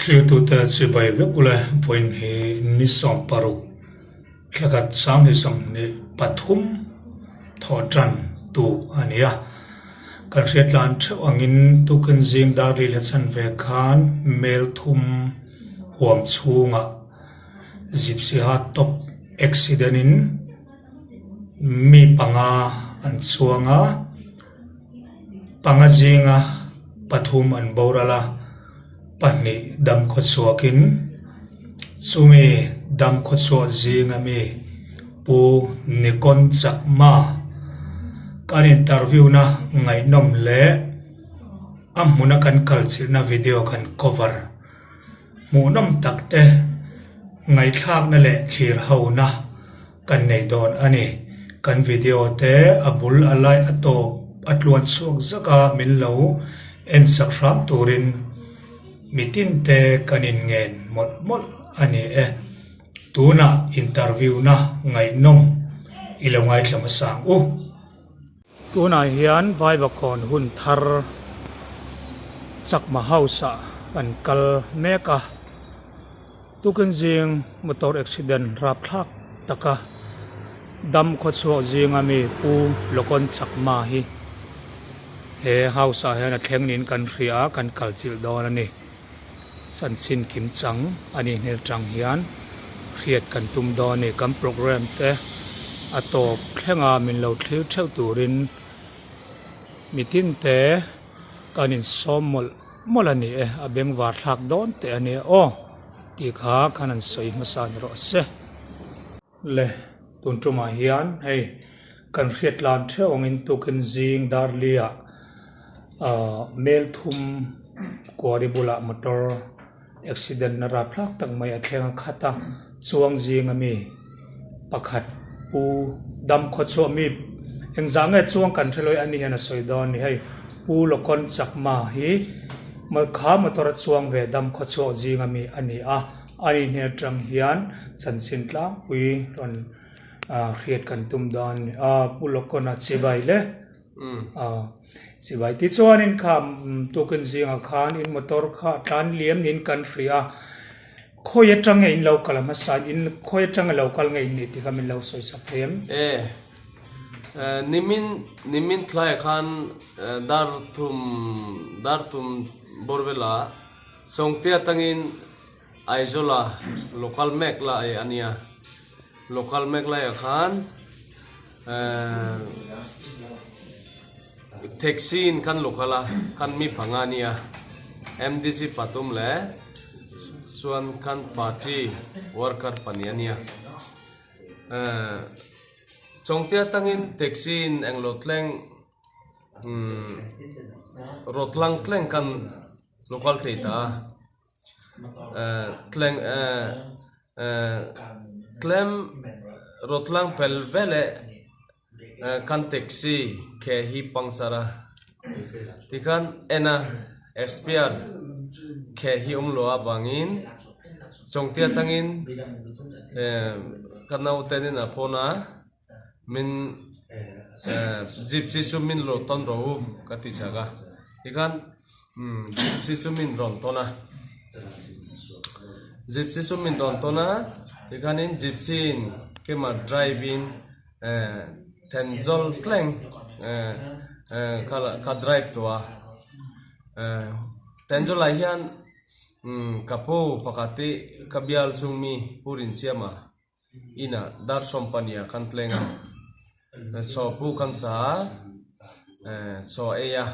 Thliartute chibai vek ule vawiin hi ni 16 thlakhat sanghnih 23 thawh tan tuk a ni a. Kan hriat tlan theuh angin tukin zing dar li la chan ve khan mel thum huam chhungah Gypsy ha top accident in mi panga an chuang a, panga zinga pathum an boral a, pahnih dam khawchhuakin chumi dam khawchhuah zinga mi Pu Nikon Chakma kan interview na ngaihnawm leh a hmuna kan kalchilhna video kan cover. Hmuhnawm tak te ngaihthlakna leh thlir hona kan nei dawn a ni. Kan video te a bul a lai a tawp a tluan chhuak zak a min lo en sak hram turin mitin te kan in ngen mawlh mawlh a ni e. Tunah interview na ngaihnawm i lo ngaithla hmasa ang u. Tunah hian Vaivakawn hun thar Chakma House ah kan kal mek a, tukin zing motor accident rapthlak taka dam khawchhuak zinga mi Pu Lokon Chakma hi he house ah hian a thleng niin kan hria a, kan kal chilh dawn a ni. Chanchin kim chang a nih hmel tang hian hriat kan tum dawn a ni. Kan programme te a tawp thleng a min lo thlir theuh turin mitin te kan insawm mawlh mawlh a ni e. A bengvar thlak dawn teh a nia aw tih kha khan an sawi hmasa ni rawh se. Le tun tumah hian hei kan hriat tlan theuh angin tukin zing darliah ahh mel thum kuari bulah motor accident na rapthlak tak mai a thleng a khat a chuang zing ami pakhat pu dam khawchhuah mi engzah nge chuang kan hre lawi a ni hian a sawi dawn a ni hei pu Lokon Chakma hi kha motor a chuang ve dam khawchhuah zing ami a ni a. A ni hne atang hian chanchin tlangpui rawn hriat kan tum dawn a ni a, Pu Lokona chibai le chibai tichuanin kha tukin zingah khan in motor kha a tlan liam niin kan hria a, khawi atang nge in lo kal hmasa in khawi atang lo kal nge in nih tih kha min lo sawi sak thei em? E, nimin nimin thlaiah khan dar thum dar thum bawr vela Sawngte atangin Aizawla local mek lai a nia. Local mek laiah khan taxi in kan local a, kan mi panga a nia. MDC pathum leh chuan kan party worker pahnih a nia. Chawngte atangin taxi in englo tleng Rawtlang tleng kan local thei ta a tleng tlem rawtlang pel veleh kan taxi khe hi puncture a tikhan en a spare khe hi awm lo avangin chawngte atangin ka naute nen a phone a. Min Gypsy chu min lo tawn rawh u ka ti chak a, tikhan Gypsy chu min rawn tawn a, Gypsy chu min rawn tawn a, tikhanin Gypsy in keimah drive in Thenzawl tleng ka drive tawh a, Thenzawl ah hian ka pu pakhat hi ka bial chung mi Pu Rinsiama Inah dar sawmpania kan tleng a, chaw pu kan sa a, chaw ei a,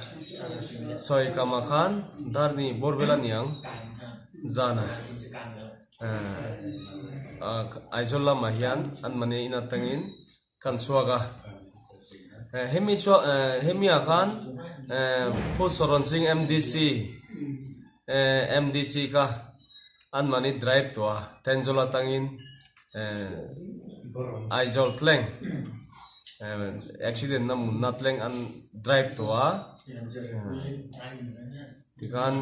chaw ei kamah khan dar ni bawr vel a niang zan a, Aizawl lamah hian an mahni in atangin kan chhuak a, hemi chhuak hemi ah khan Pu Saron Singh MDC MDC kha an mahni drive tawh a Thenzawl atangin Aizawl thleng accident na munna thleng an drive tawh a tikhan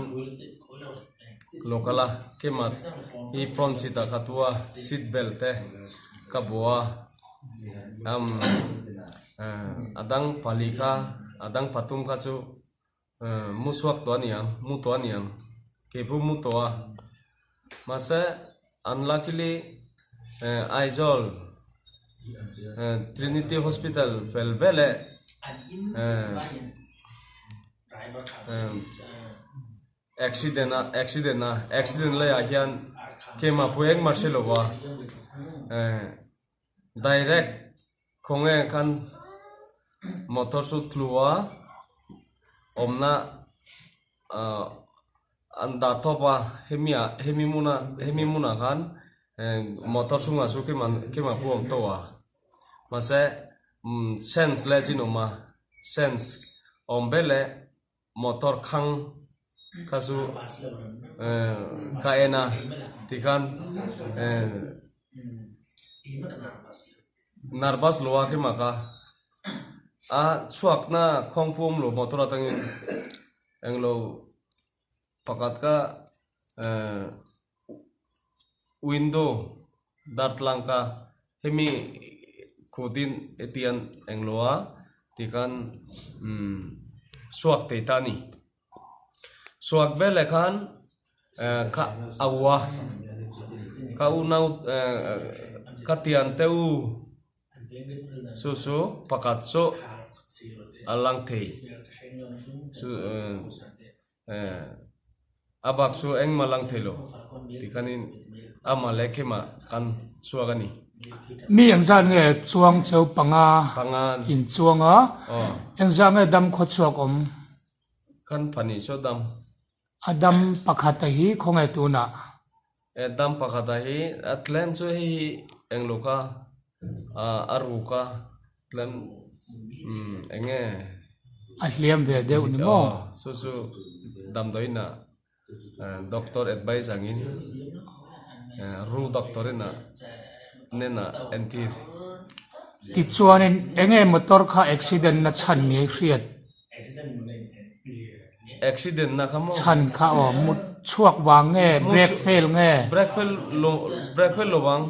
local a keimah hi front seat ah ka thu a seat belt te ka bawh a. A dang pali kha a dang pathum kha chu mu chhuak tawh a ni ang mu tawh a ni ang keipawh mu tawh a. Mahse unluckily Aizawl Trinity Hospital fel vel eh Accident a accident a accident laiah hian keimah pawh engmah hre lo a eh direct khawnge khan motor chu tlu a awmna ah an dah tawp a hemi ah hemi hmuna hemi hmunah khan eh motor chungah chu keimah keimah pawh a awm tawh a mahse umm sense leh chin a awm a sense awm ber leh. Motor khang kha chu ka en a tikhan nervous lo a keimah kha a chhuak na khawng pawm lo motor atangin englo pakhat kha window darthlalang kha hemi khutin hetiang englo a tikhan umm suak thei ta a ni suak veleh khan eh kha a u a ka unau eh ka tian te u chu chu pakhat chu a lang thei chu eh. Eh, a bak chu engmah lang thei lo tikhanin amah leh khimah kan chhuak a ni. Mi engzat nge chuang cheu panga in chuang a, engzat nge dam khaw chhuak awm? Kan pahnih chu dam. A dam pakhata hi khawnge tunah? Eh, dam pakhata hi a tlem chu hei hi englo kha a ruk a. Tlem umm eng nge? A hliam ve deuh ni maw? Aw, chu chu damdawiin ah doctor advice angin ru doctor in ah nen ah entir. Tichuanin eng nge motor kha accident na chhan ngei hriat? Accident na kha maw? Chhan kha aw, mut chhuak vang nge, brake fail nge? Brake fail lo, brake fail lo vang.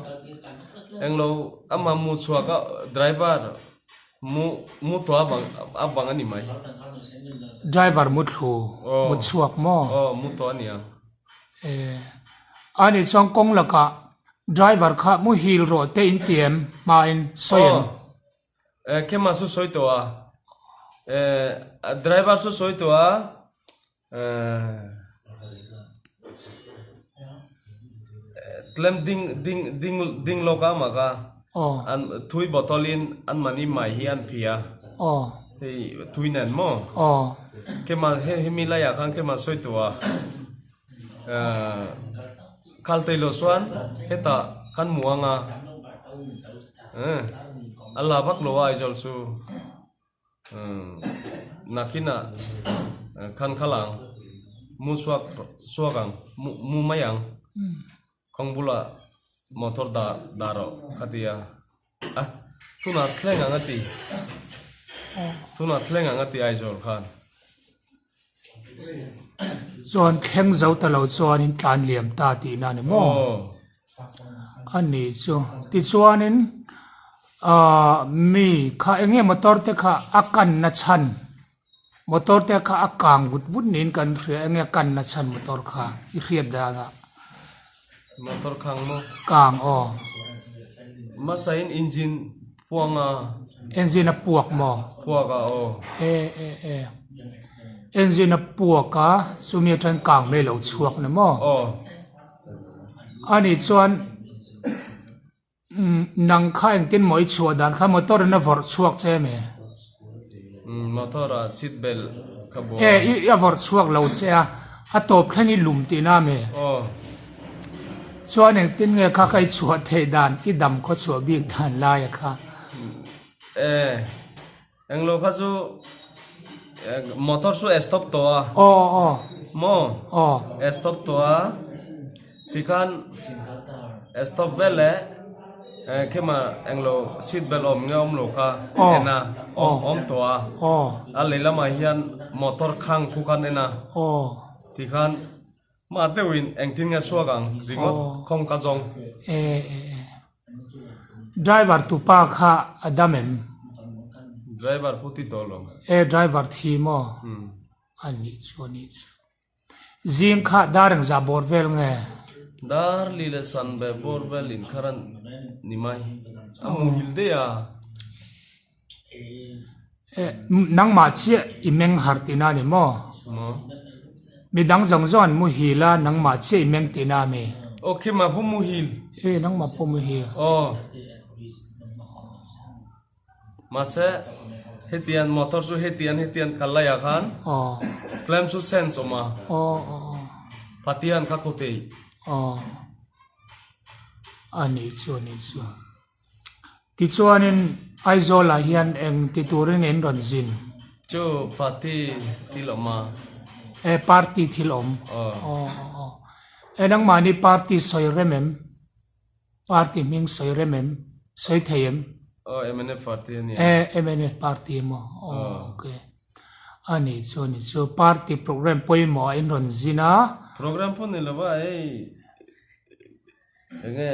Englo ama mu chhuak a driver mu mu tawh a bang a bang a ni mai. Driver mu thlu, mu chhuak maw? Aw, mu tawh a nia. Eh, a nih chuan kawng lakah driver kha muhil rawh te in ti em? Hmain sawi em? Eh, kema chu sawi tawh a. Eh, driver chu sawi tawh a. Eh, tlem ding ding ding ding lawk a mah ka. Aw. An thui bottle in an mahni mai hi an phih a. Aw. Hei thui nen maw? Aw. Kema he hemi laiah khan kema sawi tawh a. Eh, khal teilo chuan hetah kan hmu ang a. Eh, a la vak lo a Aizawl chu nakinah khan kal ang, mu chhuak chhuak ang, mu mu mai ang, kawng bulah motor dah dah rawh ka ti a, a tunah thleng ang a ti, tunah thleng ang a ti Aizawl khan. Chuan thleng zo ta lo chuanin tlan liam ta tihna a ni maw? A nih chu. Tichuanin ahh mi kha eng nge motor te kha a kanna chhan motor te kha a kang vut vut niin kan hria eng nge a kanna chhan motor kha i hriat danah. Motor khang maw? Kang aw. Hmasain engine puang a. Engine a puak maw? Puak a aw. E e e. Engine a puak a, chumi atang kang mai lo chhuak ni maw? Aw. Ani chuan nang kha engtin maw i chhuah dan kha motor in a vawrh chhuak che emi? Motor ah seat belt ka buai. E i a vawrh chhuak lo che a, a tawp thleng i lum tihna ami? Aw. Chuan engtin nge kha kha i chhuah theih dan, i dam khaw chhuah bik dan lai a kha? E, englo kha chu motor chu a stop tawh a. Aw aw. Maw? Aw. A stop tawh a, tikhan a stop vel leh khema englo seat belt awm nge awm lo kha en a, awm awm tawh a. Aw. A lehlamah hian motor khang khu khan en a. Aw. Tikhan Mah deuhin engtin nge chhuak ang ringawt khawng ka zawng. E e e. Driver tupa kha a dam em? Driver pu ti tawh lo. E driver thi maw? A nih chu a nih chu. Zing kha dar engzah bawr vel nge? Dar li leh san ve bawr vel in khar a ni mai. A muhil daih a. Nangmah chiah i meng harh tihna a ni maw? Maw? Midang zawng zawng an muhil a, nangmah chiah i meng tihna a mi? Aw khimah pawh muhil. E, nangmah pawh muhil. Aw. Mahse, hetiang motor chu hetiang hetiang kal laiah khan tlem chu sense awm a. Pathian kha khaw thei. A nih chu a nih chu. Tichuanin Aizawlah hian eng ti turin nge in rawn zin? Chu party thil awm a. E party thil awm. E nangmahni party sawi rem em? Party hming sawi rem em? Sawi thei em? Aw mnf party a nia. E mnf party emaw? Aw ok. A nih chu a nih chu. Party program pawimawh ah in rawn zin a. Program pawh ni lo a hei enge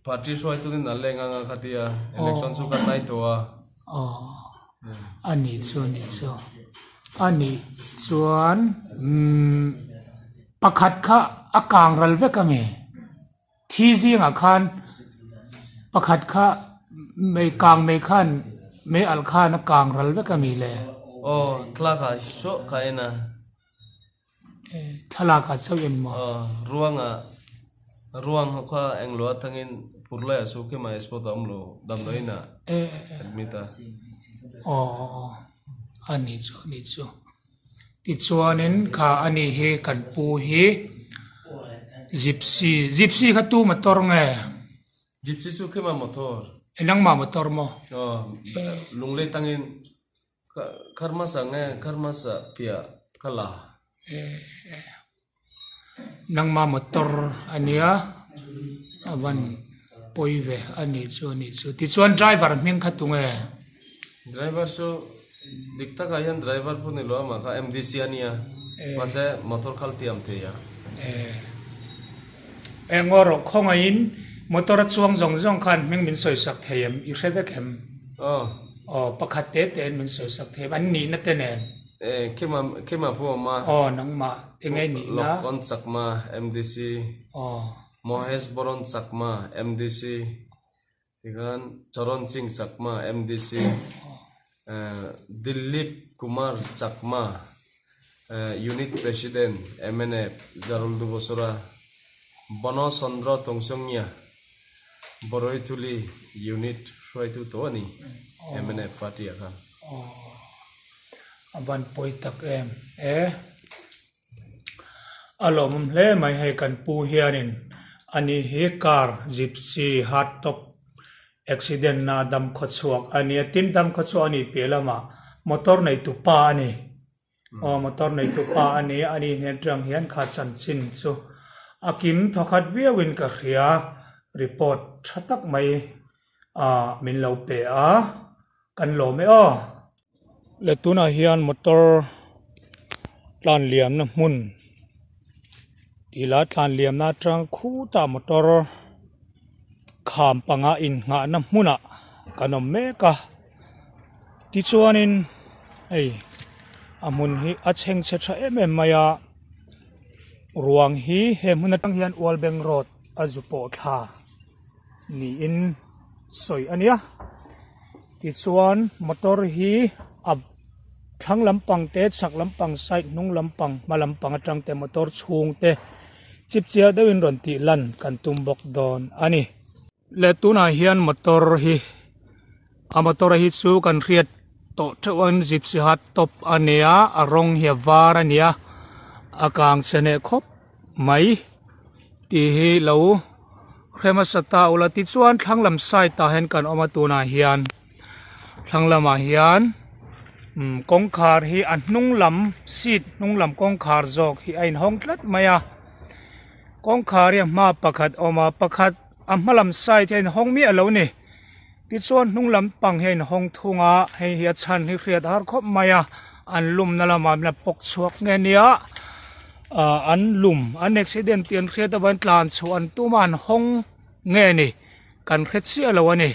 party hruaituin an leng ang a kha tia election chu kan nai tawh a. Aw a nih chu a nih chu. A nih chuan umm. Pakhat kha a kang ral vek a nge? Thi zingah khan pakhat kha mei kang mei khan mei alh khan a kang ral vek a mi le? Aw, thlalakah chauh ka en a. Thlalakah chauh en maw? Aw, ruanga ruang ho kha englo atangin Purlaiah chu khema spot a awm lo damdawiinah admit a. Aw aw aw a nih chu a nih chu. Tichuanin kha a ni hi kan pu hi gypsy gypsy kha tu motor nge? Gypsy chu khema motor. E nangmah motor maw? Aw lunglei tangin kharmasa nge kharmasa piah ka la. Nangmah motor a nia a van pawi ve a nih chu a nih chu tichuan driver hming kha tunge? Driver chu dik takah hian driver pawh ni lo amah kha MDC a nia mahse motor kal tiam thei a. Eng aw rawh khawngaihin motor a chuang zawng zawng khan hming min sawi sak thei em i hre vek em? Aw. Aw pakhat te te in min sawi sak thei em an nihna te nen. E khima khima pawh awm a. Aw nangmah enge nihna. Lokon Chakma MDC. Aw. Mohesh Boron Chakma MDC. Tikhan Charan Singh Chakma MDC. Dilip Kumar Chakma Unit President MNF Jarul Dubosora. Bono Chandra Tongchongia Boroithuli Unit hruaitu tawh a ni MNF party ah khan. A van pawi tak em e. A lawmawm hle mai hei kan pu hianin ani hi car gypsy hard top accident na dam khaw chhuak a nia tin dam khaw chhuak a nih piah lamah motor neitu pa a ni aw motor neitu pa a ni a ni hnen atang hian kha chanchin chu a kim thawkhat viauin ka hria report tha tak mai ah min lo pe a. Kan lawm e aw. Le tunah hian motor tlan liamna hmun tih lah tlan liamna atang khutah motor kham panga innghahna hmunah kan awm mek a tichuanin hei a hmun hi a chhengchhe tha em em mai a ruang hi he hmun atang hian Ualbeng road a zu pawh thla. Niin sawi a nia. Tichuan motor hi a thlang lampang te chhak lampang side hnung lampang hma lampang atang te motor chhung te chip chiar deuhin rawn tih lan kan tum bawk dawn a ni. Le tunah hian motor hi a motor hi chu kan hriat tawh theuh ang gypsy hard top a nia a rawng hi a var a nia a kang che hneh khawp mai tih hi lo hre hmasa ta ula tichuan thlang lam side ah hian kan awm a tunah hian thlang lamah hian umm kawngkhar hi a hnung lam seat hnung lam kawngkhar zawk hi a inhawng tlat mai a kawngkhar hi a hma pakhat a awm a pakhat a hma lam side hi a inhawng miah lo a ni tichuan hnung lam pang hi a inhawng thung a hei hi a chhan hi hriat har khawp mai a an lumna lamah min a pawk chhuak nge nia ah an lum an accident tih an hriat avangin tlan chhuah an tum a an hawng nge ni kan hre chiah lo a ni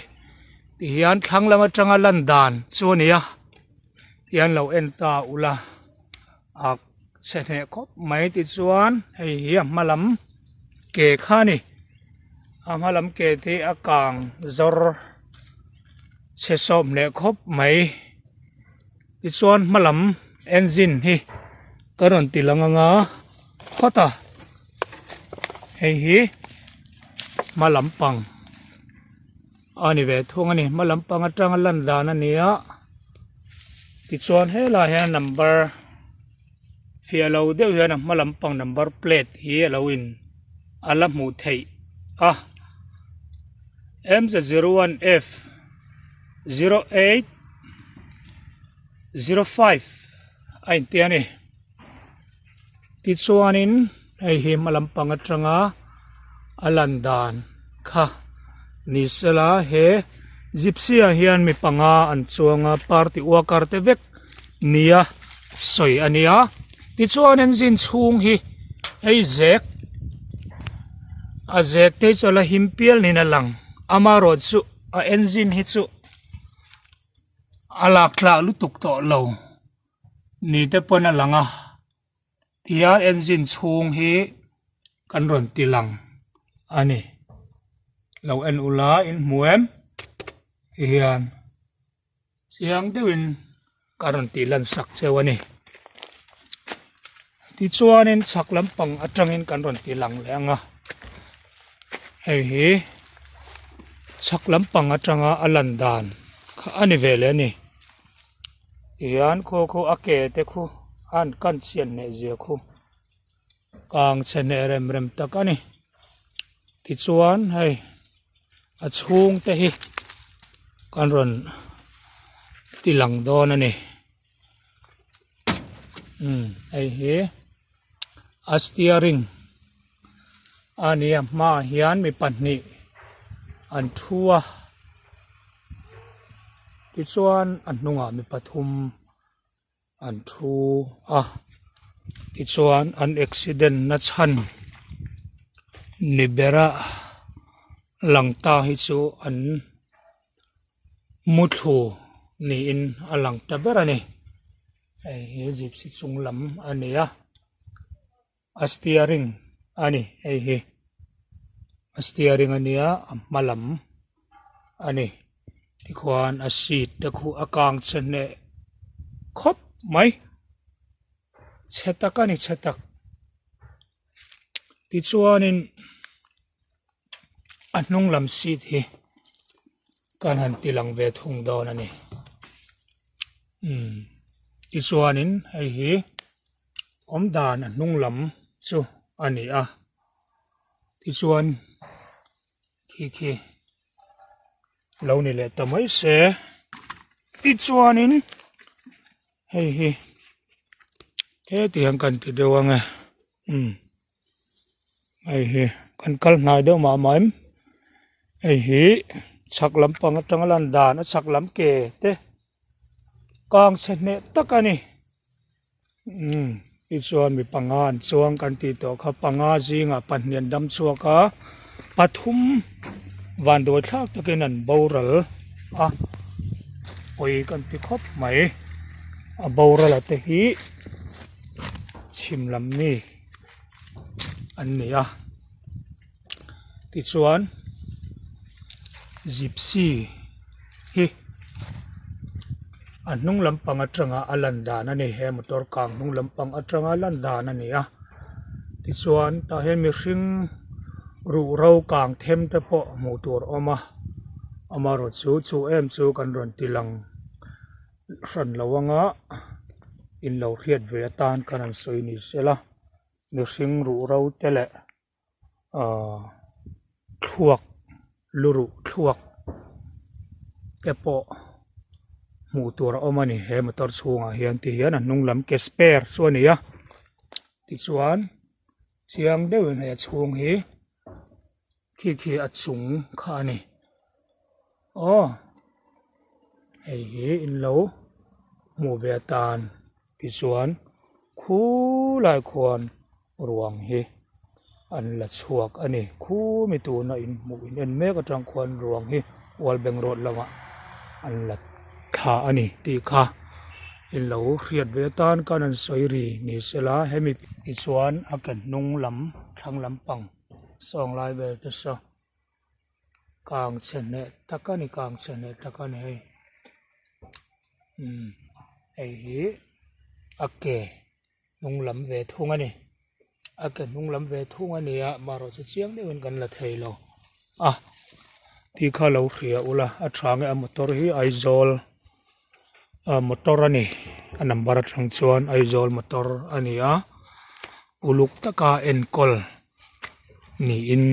tihian thlang lam atanga lan dan chu a ni a tihian lo en ta ula a chhe hneh khawp mai tichuan hei hi a hma lam. ke kha a ni. A hma lam ke te hi a kang zawr chhe sawm leh khawp mai. Tichuan hma lam engine hi ka rawn ti lang anga phawt a hei hi hma lampang a ni ve thung a ni hma lampang atanga lan dan a ni a tichuan helaiah hian number fiah lo deuh hian a hma lampang number plate hi a lo in a la hmuh theih a M 01 F 08 05 a inti a ni. Tichuanin hei hi hma lampang atanga a lan dan kha ni sela he gypsy ah hian mi panga an chuang a party worker te vek nia sawi a nia tichuan engine chhung hi hei zek a zek te hi chu a la him pial niin a lang amaherawhchu a engine hi chu a lak tlak lutuk tawh lo ni te pawn a lang a tihian engine chhung hi kan rawn ti lang a ni lo en ula in hmu em tihian chiang deuhin ka rawn tih lan sak cheu a ni tichuanin chhak lampang atangin kan rawn ti lang leh ang a hei hi chhak lampang atanga a lan dan kha a ni ve leh a ni tihian khaw khu a ke te khu a han kan chhiat hneh zia khu kang chhe hneh rem rem tak a ni tichuan hei a chhung te hi kan rawn ti lang dawn a ni umm hei hi a steering a ni a hmaah hian mi pahnih an thu a tichuan a hnungah mi pathum. An thu a tichuan an accident na chhan ni bera lang ta hi chu an muthlu niin a lang ta ber a ni hei hi gypsy chung lam a ni a a steering a ni hei hi a steering a nia a hma lam a ni tikhuan a seat te khu a kang chhe hneh khawp mai chhe tak a ni chhe tak tichuanin a hnung lam seat hi kan han ti lang ve thung dawn a ni umm tichuanin hei hi. Awm dan a hnung lam chu a ni a tichuan khi khi lo ni leh ta mai se tichuanin hei hi heti hian kan ti deuh ang e umm hei hi kan kal hnai deuh mah mah em hei hi chhak lampang atanga lan dan a chhak lam ke te kang chhe hneh tak a ni. Umm tichuan mi panga an chuang kan tih tawh kha panga zingah pahnih an dam chhuak a pathum van dawi thlak takin an boral a pawi kan ti khawp mai a boral a te hi chhim lam mi an ni a tichuan gypsy hi a hnung lampang atanga a lan dan a ni he motor kang hnung lampang atanga lan dan a ni a tichuan tah hian mihring ruhro kang them te pawh hmuh tur a awm a amaherawhchu chu em chu kan rawn ti lang hran lo anga in lo hriat ve atan kan han sawi ni sela mihring ruhro te leh. Ahh thluak luruh thluak te pawh hmuh tur a awm a ni he motor chhungah hian ti hian a hnung lam ke spare chu a ni a tichuan chiang deuhin hei a chhung hi khi khi a chung kha a ni aw hei hi in lo hmuh ve atan tichuan khulai khuan. Ruang hi an la chhuak a ni. Khumi tuna in hmuh in en mek atang khuan ruang hi Wallbank road lamah an la thla a ni tih kha in lo hriat ve atan khan an sawi ri ni sela hemi tichuan a ke hnung lam thlang lampang. Sawng lai vel te saw kang chhe hneh tak a ni kang chhe hneh tak a ni hei umm hei hi a ke hnung lam ve thung a ni a ke hnung lam ve thung a ni a marawh chu chiang deuhin kan la thei lo a tih kha lo hria ula a tha nge a motor hi Aizawl ah motor a ni a number atang chuan Aizawl motor a ni a uluk taka enkawl niin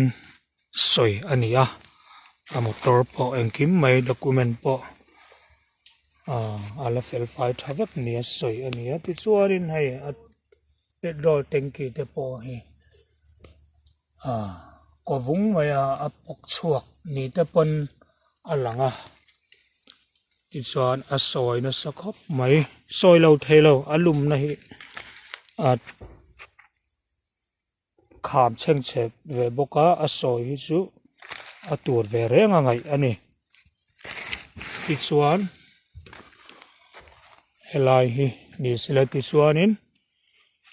sawi a ni a a motor pawh engkim mai document pawh ah a la fel fai tha vek nia sawi a ni a tichuanin hei a petrol tanky te pawh hi ah kaw vung mai a a pawk chhuak ni te pawn a lang a tichuan a sawi nasa khawp mai sawi lo thei lo a lumna hi ah. Kham chhengchhe ve bawk a, a sawi hi chu a tur ve reng a ngaih a ni. Tichuan helai hi ni sela tichuanin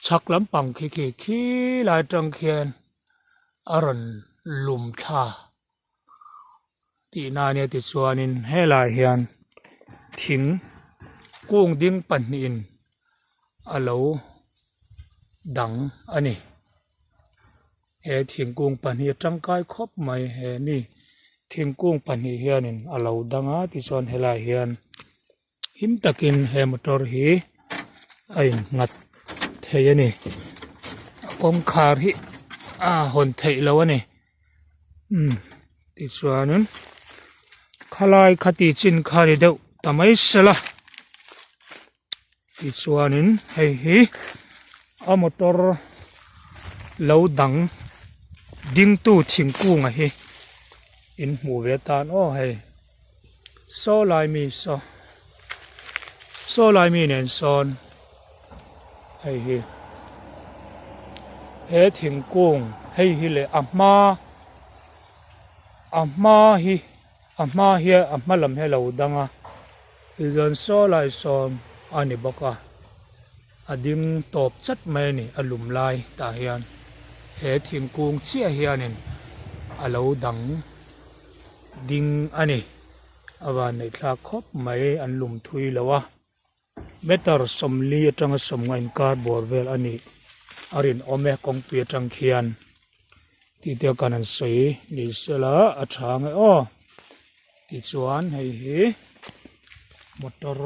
chhak lampang khi khi khi lai atang khian a rawn lum thla tihna a nia tichuanin helai hian thing kung ding pahnihin a lo dang a ni he thingkung pahnih a tangkai khawp mai he mi thingkung pahnih hianin a lo dang a tichuan helai hian him takin he motor hi a innghat thei a ni a kawngkhar hi a hawn theih loh a ni umm tichuanin khalai khati chin kha ni deuh ta mai sela tichuanin hei hi a motor lo dang dingtu thingkunga hi in hmuh ve tan aw hei. Saw lai mi saw saw lai mi nen sawn hei hi he thingkung hei hi leh a hma a hma hi a hma hian a hma lam hi a lo dang a tichuan saw lai sawn a ni bawk a a ding tawp chat mai a ni a lum lai tah hian he thingkung chiah hianin a lo dang. Ding a ni. A van neih thlak khawp mai an lum thui lo a. Meter 40 atanga 50 inkar bawr vel a nih a rinawm e kawngpui atang khian tih te kan han sawi ni sela a tha ang e aw. Tichuan hei hi motor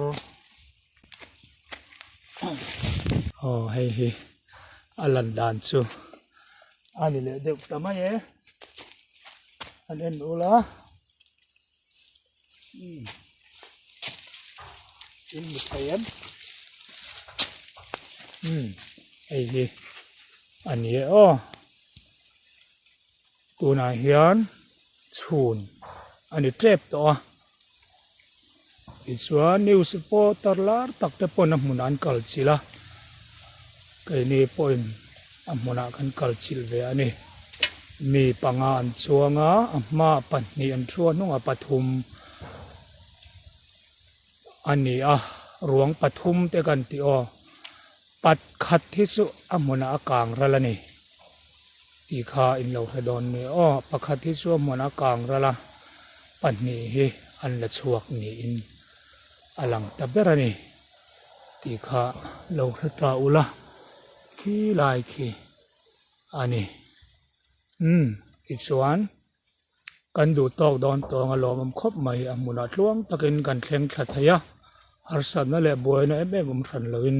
aw hei hi a lan dan chu a ni leh deuh ta mai e an en ula umm in hmu thei em umm hei hi a ni e aw tunah hian chhun a ni tep tawh a tichuan news reporter lar tak te pawn a hmunah an kal chilh a keini pawhin a hmunah kan kal chilh ve a ni mi panga an chuang a a hmaah pahnih an thu a hnungah pathum a ni a ruang pathum te kan tih aw pakhat hi chu a hmunah a kang ral a ni. Tih kha in lo hre dawn nia aw, pakhat hi chu a hmun a kang ral a, pahnih hi an la chhuak niin a lang ta ber a ni tih kha lo hre ta ula khi lai khi a ni. Umm tichuan kan duh tawk dawn tawng a lawmawm khawp mai a hmunah tluang takin kan thleng thla thei a, harsatna leh buaina em em awm hran loin.